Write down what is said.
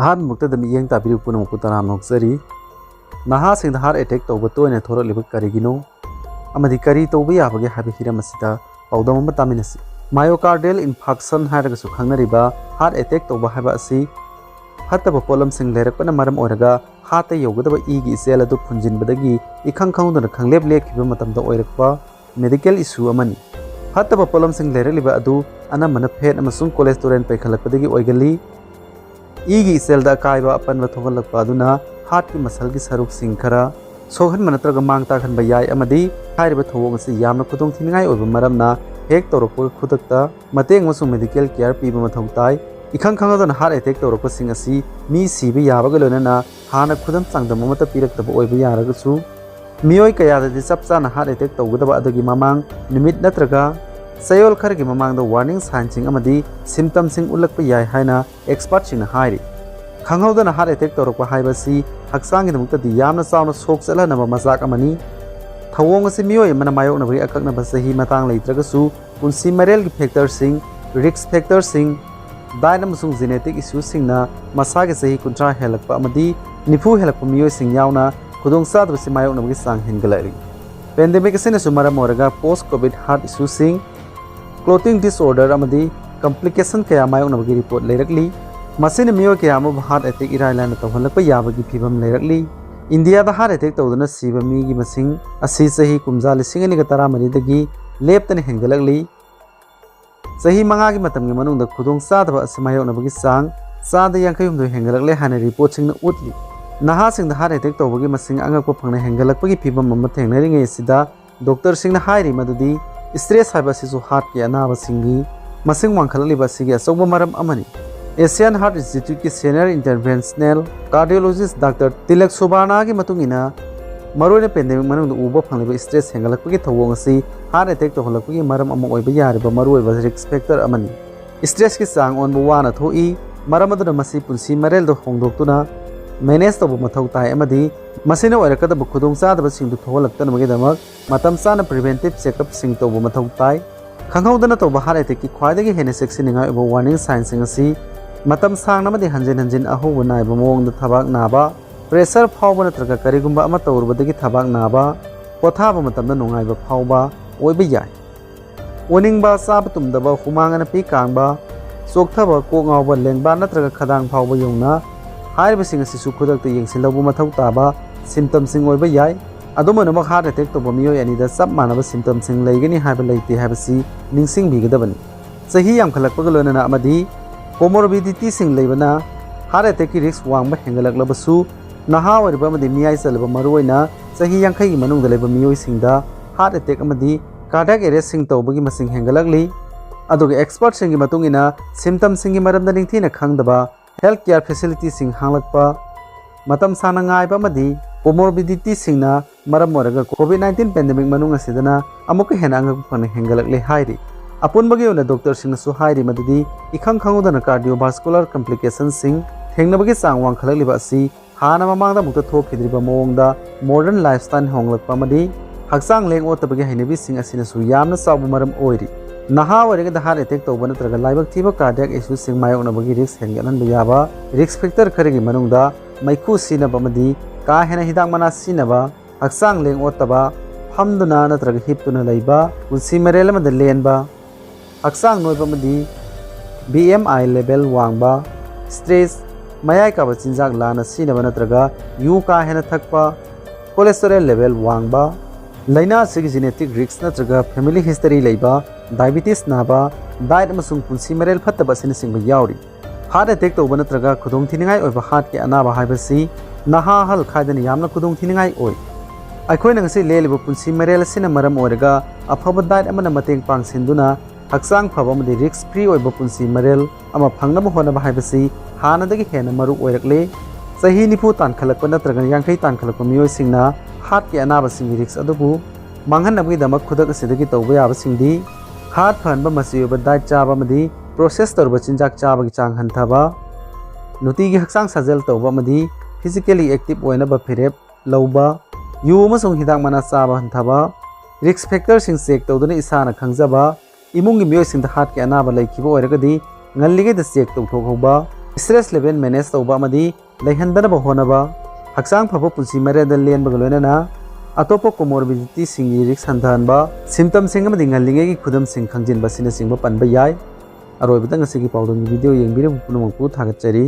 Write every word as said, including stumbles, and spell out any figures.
ꯑꯍꯥꯟꯕꯃꯛꯇꯗ ꯃꯤꯠꯌꯦꯡ ꯇꯥꯕꯤꯔꯤꯕ ꯄꯨꯝꯅꯃꯛꯄꯨ ꯇꯔꯥꯝꯅ ꯑꯣꯛꯆꯔꯤ꯫ ꯅꯍꯥꯁꯤꯡꯗ heart attack ꯇꯧꯕ ꯇꯣꯏꯅ ꯊꯣꯔꯛꯂꯤꯕ ꯀꯔꯤꯒꯤꯅꯣ ꯑꯃꯗꯤ ꯀꯔꯤ ꯇꯧꯕ ꯌꯥꯕꯒꯦ ꯍꯥꯏꯕ ꯍꯤꯔꯝ ꯑꯁꯤꯗ ꯄꯥꯎꯗꯝ ꯑꯃ ꯇꯥꯃꯤꯟꯅꯁꯤ꯫ Myocardial infarction ꯍꯥꯏꯔꯒꯁꯨ ꯈꯪꯅꯔꯤꯕ heart attack ꯇꯧꯕ ꯍꯥꯏꯕ ꯑꯁꯤ ꯐꯠꯇꯕ ꯄꯣꯠꯂꯝꯁꯤꯡ ꯂꯩꯔꯛꯄꯅ ꯃꯔꯝ ꯑꯣꯏꯔꯒ heartꯇ ꯌꯧꯒꯗꯕ ꯏꯒꯤ ꯏꯆꯦꯜ ꯑꯗꯨ ꯐꯨꯟꯖꯤꯟꯕꯗꯒꯤ ꯏꯈꯪ ꯈꯪꯍꯧꯗꯅ ꯈꯪꯂꯦꯞ ꯂꯦꯞꯈꯤꯕ ꯃꯇꯝꯗ ꯑꯣꯏꯔꯛꯄ medical issue ꯑꯃꯅꯤ꯫ ꯐꯠꯇꯕ ꯄꯣꯠꯂꯝꯁꯤꯡ ꯂꯩꯔꯛꯂꯤꯕ ꯑꯗꯨ ꯑꯅꯝꯕꯅ fat ꯑꯃꯁꯨꯡ cholesterol ꯄꯩꯈꯠꯂꯛꯄꯗꯒꯤ ꯑꯣꯏꯒꯜꯂꯤ꯫ ꯏꯒꯤ ꯏꯆꯦꯜꯗ ꯑꯀꯥꯏꯕ ꯑꯄꯟꯕ ꯊꯣꯛꯍꯜꯂꯛꯄ ꯑꯗꯨꯅ heartꯀꯤ muscleꯒꯤ ꯁꯔꯨꯛꯁꯤꯡ ꯈꯔ ꯁꯣꯛꯍꯟꯕ ꯅꯠꯇ꯭ꯔꯒ ꯃꯥꯡ ꯇꯥꯛꯍꯟꯕ ꯌꯥꯏ ꯑꯃꯗꯤ ꯍꯥꯏꯔꯤꯕ ꯊꯧꯑꯣꯡ ꯑꯁꯤ ꯌꯥꯝꯅ ꯈꯨꯗꯣꯡꯊꯤꯅꯤꯡꯉꯥꯏ ꯑꯣꯏꯕ ꯃꯔꯝꯅ ꯍꯦꯛ ꯇꯧꯔꯛꯄꯒ ꯈꯨꯗꯛꯇ ꯃꯇꯦꯡ ꯑꯃꯁꯨꯡ medical care ꯄꯤꯕ ꯃꯊꯧ ꯇꯥꯏ꯫ ꯏꯈꯪ ꯈꯪꯍꯧꯗꯅ heart attack ꯇꯧꯔꯛꯄꯁꯤꯡ ꯑꯁꯤ ꯃꯤ ꯁꯤꯕ ꯌꯥꯕꯒ ꯂꯣꯏꯅꯅ ꯍꯥꯟꯅ ꯈꯨꯗꯝ ꯆꯥꯡꯗꯝ ꯑꯃꯠꯇ ꯄꯤꯔꯛꯇꯕ ꯑꯣꯏꯕ ꯌꯥꯔꯒꯁꯨ, ꯃꯤꯑꯣꯏ ꯀꯌꯥꯗꯗꯤ ꯆꯞ ꯆꯥꯅ heart attack ꯇꯧꯒꯗꯕ ꯑꯗꯨꯒꯤ ꯃꯃꯥꯡ ꯅꯨꯃꯤꯠ ꯅꯠꯇ꯭ꯔꯒ ꯆꯌꯣꯜ ꯈꯔꯒꯤ ꯃꯃꯥꯡꯗ warning signꯁꯤꯡ ꯑꯃꯗꯤ symptomꯁꯤꯡ ꯎꯠꯂꯛꯄ ꯌꯥꯏ ꯍꯥꯏꯅ expertꯁꯤꯡꯅ ꯍꯥꯏꯔꯤ꯫ ꯈꯪꯍꯧꯗꯅ heart attack ꯇꯧꯔꯛꯄ ꯍꯥꯏꯕꯁꯤ ꯍꯛꯆꯥꯡꯒꯤꯗꯃꯛꯇꯗꯤ ꯌꯥꯝꯅ ꯆꯥꯎꯅ ꯁꯣꯛ ꯆꯠꯍꯟꯅꯕ ꯃꯆꯥꯛ ꯑꯃꯅꯤ꯫ ꯊꯧꯑꯣꯡ ꯑꯁꯤ ꯃꯤꯑꯣꯏ ꯑꯃꯅ ꯃꯥꯌꯣꯛꯅꯕꯒꯤ ꯑꯀꯛꯅꯕ ꯆꯍꯤ ꯃꯇꯥꯡ ꯂꯩꯇ꯭ꯔꯒꯁꯨ, ꯄꯨꯟꯁꯤ ꯃꯔꯦꯜꯒꯤ factorꯁꯤꯡ, risk factorꯁꯤꯡ, diet ꯑꯃꯁꯨꯡ genetic issueꯁꯤꯡꯅ ꯃꯁꯥꯒꯤ ꯆꯍꯤ ꯀꯨꯟꯊ꯭ꯔꯥ ꯍꯦꯜꯂꯛꯄ ꯑꯃꯗꯤ ꯅꯤꯐꯨ ꯍꯦꯜꯂꯛꯄ ꯃꯤꯑꯣꯏꯁꯤꯡ ꯌꯥꯎꯅ ꯈꯨꯗꯣꯡꯆꯥꯗꯕꯁꯤ ꯃꯥꯌꯣꯛꯅꯕꯒꯤ ꯆꯥꯡ ꯍꯦꯟꯒꯠꯂꯛꯂꯤ꯫ Pandemic ꯑꯁꯤꯅꯁꯨ ꯃꯔꯝ ꯑꯣꯏꯔꯒ post covid heart issueꯁꯤꯡ, clotting disorder ꯑꯃꯗꯤ complication ꯀꯌꯥ ꯃꯥꯌꯣꯛꯅꯕꯒꯤ report ꯂꯩꯔꯛꯂꯤ꯫ ꯃꯁꯤꯅ ꯃꯤꯑꯣꯏ ꯀꯌꯥ ꯑꯃꯕꯨ heart attack ꯏꯔꯥꯏ ꯂꯥꯏꯅ ꯇꯧꯍꯜꯂꯛꯄ ꯌꯥꯕꯒꯤ ꯐꯤꯕꯝ ꯂꯩꯔꯛꯂꯤ꯫ ꯏꯟꯗꯤꯌꯥꯗ heart attack ꯇꯧꯗꯨꯅ ꯁꯤꯕ ꯃꯤꯒꯤ ꯃꯁꯤꯡ ꯑꯁꯤ ꯆꯍꯤ ꯀꯨꯝꯖꯥ ꯂꯤꯁꯤꯡ ꯑꯅꯤꯒ ꯇꯔꯥꯃꯔꯤꯗꯒꯤ ꯂꯦꯞꯇꯅ ꯍꯦꯟꯒꯠꯂꯛꯂꯤ꯫ ꯆꯍꯤ ꯃꯉꯥꯒꯤ ꯃꯇꯝꯒꯤ ꯃꯅꯨꯡꯗ ꯈꯨꯗꯣꯡꯆꯥꯗꯕ ꯑꯁꯤ ꯃꯥꯌꯣꯛꯅꯕꯒꯤ ꯆꯥꯡ ꯆꯥꯗ ꯌꯥꯡꯈꯩ ꯍꯨꯝꯗꯣꯏ ꯍꯦꯟꯒꯠꯂꯛꯂꯦ ꯍꯥꯏꯅ reportꯁꯤꯡꯅ ꯎꯠꯂꯤ꯫ ꯅꯍꯥꯁꯤꯡꯗ heart attack ꯇꯧꯕꯒꯤ ꯃꯁꯤꯡ ꯑꯉꯛꯄ ꯐꯪꯅ ꯍꯦꯟꯒꯠꯂꯛꯄꯒꯤ ꯐꯤꯕꯝ ꯑꯃ ꯊꯦꯡꯅꯔꯤꯉꯩ ꯑꯁꯤꯗ, doctorꯁꯤꯡꯅ ꯍꯥꯏꯔꯤ ꯃꯗꯨꯗꯤ stress ꯍꯥꯏꯕ ꯑꯁꯤꯁꯨ heartꯀꯤ ꯑꯅꯥꯕꯁꯤꯡꯒꯤ ꯃꯁꯤꯡ ꯋꯥꯡꯈꯠꯂꯛꯂꯤꯕ ꯑꯁꯤꯒꯤ ꯑꯆꯧꯕ ꯃꯔꯝ ꯑꯃꯅꯤ꯫ Asian Heart Instituteꯀꯤ senior interventional cardiologist Doctor tilak ꯁꯨꯕꯥꯔꯅꯥꯒꯤ ꯃꯇꯨꯡ ꯏꯟꯅ, ꯃꯔꯨꯑꯣꯏꯅ pandemic ꯃꯅꯨꯡꯗ ꯎꯕ ꯐꯪꯂꯤꯕ stress ꯍꯦꯟꯒꯠꯂꯛꯄꯒꯤ ꯊꯧꯑꯣꯡ ꯑꯁꯤ heart attack ꯇꯧꯍꯜꯂꯛꯄꯒꯤ ꯃꯔꯝ ꯑꯃ ꯑꯣꯏꯕ ꯌꯥꯔꯤꯕ ꯃꯔꯨꯑꯣꯏꯕ risk factor ꯑꯃꯅꯤ꯫ Stressꯀꯤ ꯆꯥꯡ ꯑꯣꯟꯕ ꯋꯥꯅ ꯊꯣꯛꯏ, ꯃꯔꯝ ꯑꯗꯨꯅ ꯃꯁꯤ ꯄꯨꯟꯁꯤ ꯃꯔꯦꯜꯗ ꯍꯣꯡꯗꯣꯛꯇꯨꯅ manage ꯇꯧꯕ ꯃꯊꯧ ꯇꯥꯏ ꯑꯃꯗꯤ ꯃꯁꯤꯅ ꯑꯣꯏꯔꯛꯀꯗꯕ ꯈꯨꯗꯣꯡꯆꯥꯗꯕꯁꯤꯡꯗꯨ ꯊꯣꯛꯍꯜꯂꯛꯇꯅꯕꯒꯤꯗꯃꯛ ꯃꯇꯝ ꯆꯥꯅ preventive checkupꯁꯤꯡ ꯇꯧꯕ ꯃꯊꯧ ꯇꯥꯏ꯫ ꯈꯪꯍꯧꯗꯅ ꯇꯧꯕ heart attackꯀꯤ ꯈ꯭ꯋꯥꯏꯗꯒꯤ ꯍꯦꯟꯅ ꯆꯦꯛꯁꯤꯟꯅꯤꯡꯉꯥꯏ ꯑꯣꯏꯕ warning signꯁꯤꯡ ꯑꯁꯤ ꯃꯇꯝ ꯁꯥꯡꯅ ꯑꯃꯗꯤ ꯍꯟꯖꯤꯟ ꯍꯟꯖꯤꯟ ꯑꯍꯧꯕ ꯅꯥꯏꯕ ꯃꯑꯣꯡꯗ ꯊꯕꯥꯛ ꯅꯥꯕ, pressure ꯐꯥꯎꯕ ꯅꯠꯇ꯭ꯔꯒ ꯀꯔꯤꯒꯨꯝꯕ ꯑꯃ ꯇꯧꯔꯨꯕꯗꯒꯤ ꯊꯕꯥꯛ ꯅꯥꯕ, ꯄꯣꯊꯥꯕ ꯃꯇꯝꯗ ꯅꯨꯡꯉꯥꯏꯕ ꯐꯥꯎꯕ ꯑꯣꯏꯕ ꯌꯥꯏ꯫ ꯑꯣꯅꯤꯡꯕ, ꯆꯥꯕ ꯇꯨꯝꯗꯕ, ꯍꯨꯃꯥꯡ ꯑꯅꯞꯄꯤ ꯀꯥꯡꯕ, ꯆꯣꯛꯊꯕ, ꯀꯣꯛ ꯉꯥꯎꯕ, ꯂꯦꯡꯕꯥꯟ ꯅꯠꯇ꯭ꯔꯒ ꯈꯗꯥꯡ ꯐꯥꯎꯕ ꯌꯧꯅ ꯍꯥꯏꯔꯤꯕꯁꯤꯡ ꯑꯁꯤꯁꯨ ꯈꯨꯗꯛꯇ ꯌꯦꯡꯁꯤꯜꯍꯧꯕ ꯃꯊꯧ ꯇꯥꯕ symptomꯁꯤꯡ ꯑꯣꯏꯕ ꯌꯥꯏ꯫ ꯑꯗꯨꯝ ꯑꯣꯏꯅꯃꯛ heart attack ꯇꯧꯕ ꯃꯤꯑꯣꯏ ꯑꯅꯤꯗ ꯆꯞ ꯃꯥꯟꯅꯕ symptomꯁꯤꯡ ꯂꯩꯒꯅꯤ ꯍꯥꯏꯕ ꯂꯩꯇꯦ ꯍꯥꯏꯕꯁꯤ ꯅꯤꯡꯁꯤꯡꯕꯤꯒꯗꯕꯅꯤ꯫ ꯆꯍꯤ ꯌꯥꯝꯈꯠꯂꯛꯄꯒ ꯂꯣꯏꯅꯅ ꯑꯃꯗꯤ comorbidityꯁꯤꯡ ꯂꯩꯕꯅ heart attackꯀꯤ risk ꯋꯥꯡꯕ ꯍꯦꯟꯒꯠꯂꯛꯂꯕꯁꯨ, ꯅꯍꯥ ꯑꯣꯏꯔꯤꯕ ꯑꯃꯗꯤ ꯃꯤꯌꯥꯏ ꯆꯜꯂꯕ, ꯃꯔꯨꯑꯣꯏꯅ ꯆꯍꯤ ꯌꯥꯡꯈꯩꯒꯤ ꯃꯅꯨꯡꯗ ꯂꯩꯕ ꯃꯤꯑꯣꯏꯁꯤꯡꯗ heart attack ꯑꯃꯗꯤ cardiac arrestꯁꯤꯡ ꯇꯧꯕꯒꯤ ꯃꯁꯤꯡ ꯍꯦꯟꯒꯠꯂꯛꯂꯤ꯫ ꯑꯗꯨꯒ expertꯁꯤꯡꯒꯤ ꯃꯇꯨꯡ ꯏꯟꯅ symptomꯁꯤꯡꯒꯤ ꯃꯔꯝꯗ ꯅꯤꯡꯊꯤꯅ ꯈꯪꯗꯕ, health care facilityꯁꯤꯡ ꯍꯥꯡꯂꯛꯄ, ꯃꯇꯝ ꯁꯥꯡꯅ ꯉꯥꯏꯕ ꯑꯃꯗꯤ comorbidityꯁꯤꯡꯅ ꯃꯔꯝ ꯑꯣꯏꯔꯒ COVID nineteen pandemic ꯃꯅꯨꯡ ꯑꯁꯤꯗꯅ ꯑꯃꯨꯛꯀ ꯍꯦꯟꯅ ꯑꯉꯛꯄ ꯐꯪꯅ ꯍꯦꯟꯒꯠꯂꯛꯂꯦ ꯍꯥꯏꯔꯤ꯫ ꯑꯄꯨꯟꯕꯒꯤ ꯑꯣꯏꯅ doctorꯁꯤꯡꯅꯁꯨ ꯍꯥꯏꯔꯤ ꯃꯗꯨꯗꯤ ꯏꯈꯪ ꯈꯪꯍꯧꯗꯅ cardiovascular complicationꯁꯤꯡ ꯊꯦꯡꯅꯕꯒꯤ ꯆꯥꯡ ꯋꯥꯡꯈꯠꯂꯛꯂꯤꯕ ꯑꯁꯤ ꯍꯥꯟꯅ ꯃꯃꯥꯡꯗ ꯑꯃꯨꯛꯇ ꯊꯣꯛꯈꯤꯗ꯭ꯔꯤꯕ ꯃꯑꯣꯡꯗ modern lifestyle ꯍꯣꯡꯂꯛꯄ ꯑꯃꯗꯤ ꯍꯛꯆꯥꯡ ꯂꯦꯡ ꯑꯣꯠꯇꯕꯒꯤ ꯍꯩꯅꯕꯤꯁꯤꯡ ꯑꯁꯤꯅꯁꯨ ꯌꯥꯝꯅ ꯆꯥꯎꯕ ꯃꯔꯝ ꯑꯣꯏꯔꯤ꯫ ꯅꯍꯥ ꯑꯣꯏꯔꯤꯉꯩꯗ heart attack ꯇꯧꯕ ꯅꯠꯇ꯭ꯔꯒ ꯂꯥꯏꯕꯛ ꯊꯤꯕ cardiac issueꯁꯤꯡ ꯃꯥꯌꯣꯛꯅꯕꯒꯤ risk ꯍꯦꯟꯒꯠꯍꯟꯕ ꯌꯥꯕ risk factor ꯈꯔꯒꯤ ꯃꯅꯨꯡꯗ ꯃꯩꯈꯨ ꯁꯤꯖꯤꯟꯅꯕ ꯑꯃꯗꯤ ꯀꯥ ꯍꯦꯟꯅ ꯍꯤꯗꯥꯛ ꯃꯅꯥ ꯁꯤꯖꯤꯟꯅꯕ, ꯍꯛꯆꯥꯡ ꯂꯦꯡ ꯑꯣꯠꯇꯕ, ꯐꯝꯗꯨꯅ ꯅꯠꯇ꯭ꯔꯒ ꯍꯤꯞꯇꯨꯅ ꯂꯩꯕ, ꯄꯨꯟꯁꯤ ꯃꯔꯦꯜ ꯑꯃꯗ ꯂꯦꯟꯕ, ꯍꯛꯆꯥꯡ ꯅꯣꯏꯕ ꯑꯃꯗꯤ B M I level ꯋꯥꯡꯕ, stress, ꯃꯌꯥꯏ ꯀꯥꯕ ꯆꯤꯟꯖꯥꯛ ꯂꯥꯟꯅ ꯁꯤꯖꯤꯟꯅꯕ ꯅꯠꯇ꯭ꯔꯒ ꯌꯨ ꯀꯥ ꯍꯦꯟꯅ ꯊꯛꯄ, cholesterol level ꯋꯥꯡꯕ, ꯂꯥꯏꯅꯥ ꯑꯁꯤꯒꯤ genetic risk ꯅꯠꯇ꯭ꯔꯒ family history ꯂꯩꯕ, diabetes ꯅꯥꯕ, diet ꯑꯃꯁꯨꯡ ꯄꯨꯟꯁꯤ ꯃꯔꯦꯜ ꯐꯠꯇꯕ ꯑꯁꯤꯅꯆꯤꯡꯕ ꯌꯥꯎꯔꯤ꯫ Heart attack ꯇꯧꯕ ꯅꯠꯇ꯭ꯔꯒ ꯈꯨꯗꯣꯡꯊꯤꯅꯤꯡꯉꯥꯏ ꯑꯣꯏꯕ heartꯀꯤ ꯑꯅꯥꯕ ꯍꯥꯏꯕꯁꯤ ꯅꯍꯥ ꯑꯍꯜ ꯈꯥꯏꯗꯅ ꯌꯥꯝꯅ ꯈꯨꯗꯣꯡꯊꯤꯅꯤꯡꯉꯥꯏ ꯑꯣꯏ꯫ ꯑꯩꯈꯣꯏꯅ ꯉꯁꯤ ꯂꯦꯜꯂꯤꯕ ꯄꯨꯟꯁꯤ ꯃꯔꯦꯜ ꯑꯁꯤꯅ ꯃꯔꯝ ꯑꯣꯏꯔꯒ ꯑꯐꯕ diet ꯑꯃꯅ ꯃꯇꯦꯡ ꯄꯥꯡꯁꯤꯟꯗꯨꯅ ꯍꯛꯆꯥꯡ ꯐꯕ ꯑꯃꯗꯤ risk free ꯑꯣꯏꯕ ꯄꯨꯟꯁꯤ ꯃꯔꯦꯜ ꯑꯃ ꯐꯪꯅꯕ ꯍꯣꯠꯅꯕ ꯍꯥꯏꯕꯁꯤ ꯍꯥꯟꯅꯗꯒꯤ ꯍꯦꯟꯅ ꯃꯔꯨ ꯑꯣꯏꯔꯛꯂꯦ꯫ ꯆꯍꯤ ꯅꯤꯐꯨ ꯇꯥꯟꯈꯠꯂꯛꯄ ꯅꯠꯇ꯭ꯔꯒ ꯌꯥꯡꯈꯩ ꯇꯥꯟꯈꯠꯂꯛꯄ ꯃꯤꯑꯣꯏꯁꯤꯡꯅ heartꯀꯤ ꯑꯅꯥꯕꯁꯤꯡꯒꯤ risk ꯑꯗꯨꯕꯨ ꯃꯥꯡꯍꯟꯅꯕꯒꯤꯗꯃꯛ ꯈꯨꯗꯛ ꯑꯁꯤꯗꯒꯤ ꯇꯧꯕ ꯌꯥꯕꯁꯤꯡꯗꯤ heart ꯐꯍꯟꯕ ꯃꯆꯤ ꯑꯣꯏꯕ diet ꯆꯥꯕ ꯑꯃꯗꯤ process ꯇꯧꯔꯕ ꯆꯤꯟꯖꯥꯛ ꯆꯥꯕꯒꯤ ꯆꯥꯡ ꯍꯟꯊꯕ, ꯅꯨꯡꯇꯤꯒꯤ ꯍꯛꯆꯥꯡ ꯁꯥꯖꯦꯜ ꯇꯧꯕ ꯑꯃꯗꯤ physically active ꯑꯣꯏꯅꯕ ꯐꯤꯔꯦꯞ ꯂꯧꯕ, ꯌꯨ ꯑꯃꯁꯨꯡ ꯍꯤꯗꯥꯛ ꯃꯅꯥ ꯆꯥꯕ ꯍꯟꯊꯕ, risk factorꯁꯤꯡ check ꯇꯧꯗꯨꯅ ꯏꯁꯥꯅ ꯈꯪꯖꯕ, ꯏꯃꯨꯡꯒꯤ ꯃꯤꯑꯣꯏꯁꯤꯡꯗ heartꯀꯤ ꯑꯅꯥꯕ ꯂꯩꯈꯤꯕ ꯑꯣꯏꯔꯒꯗꯤ ꯉꯜꯂꯤꯉꯩꯗ ꯆꯦꯛ ꯇꯧꯊꯣꯛꯍꯧꯕ, ꯁ꯭ꯇ꯭ꯔꯦꯁ ꯂꯦꯚꯦꯜ ꯃꯦꯅꯦꯖ ꯇꯧꯕ ꯑꯃꯗꯤ ꯂꯩꯍꯟꯗꯅꯕ ꯍꯣꯠꯅꯕ, ꯍꯛꯆꯥꯡ ꯐꯕ ꯄꯨꯟꯁꯤ ꯃꯔꯦꯜꯗ ꯂꯦꯟꯕꯒ ꯂꯣꯏꯅꯅ ꯑꯇꯣꯞꯄ ꯀꯣꯃꯣꯔꯕꯤꯗꯤꯇꯤꯁꯤꯡꯒꯤ ꯔꯤꯛꯁ ꯍꯟꯊꯍꯟꯕ, ꯁꯤꯝꯇꯝꯁꯤꯡ ꯑꯃꯗꯤ ꯉꯜꯂꯤꯉꯩꯒꯤ ꯈꯨꯗꯝꯁꯤꯡ ꯈꯪꯖꯤꯟꯕ ꯑꯁꯤꯅꯆꯤꯡꯕ ꯄꯟꯕ ꯌꯥꯏ꯫ ꯑꯔꯣꯏꯕꯗ ꯉꯁꯤꯒꯤ ꯄꯥꯎꯗꯝꯒꯤ ꯚꯤꯗꯤꯑꯣ ꯌꯦꯡꯕꯤꯔꯤꯕ ꯄꯨꯝꯅꯃꯛꯄꯨ ꯊꯥꯒꯠꯆꯔꯤ꯫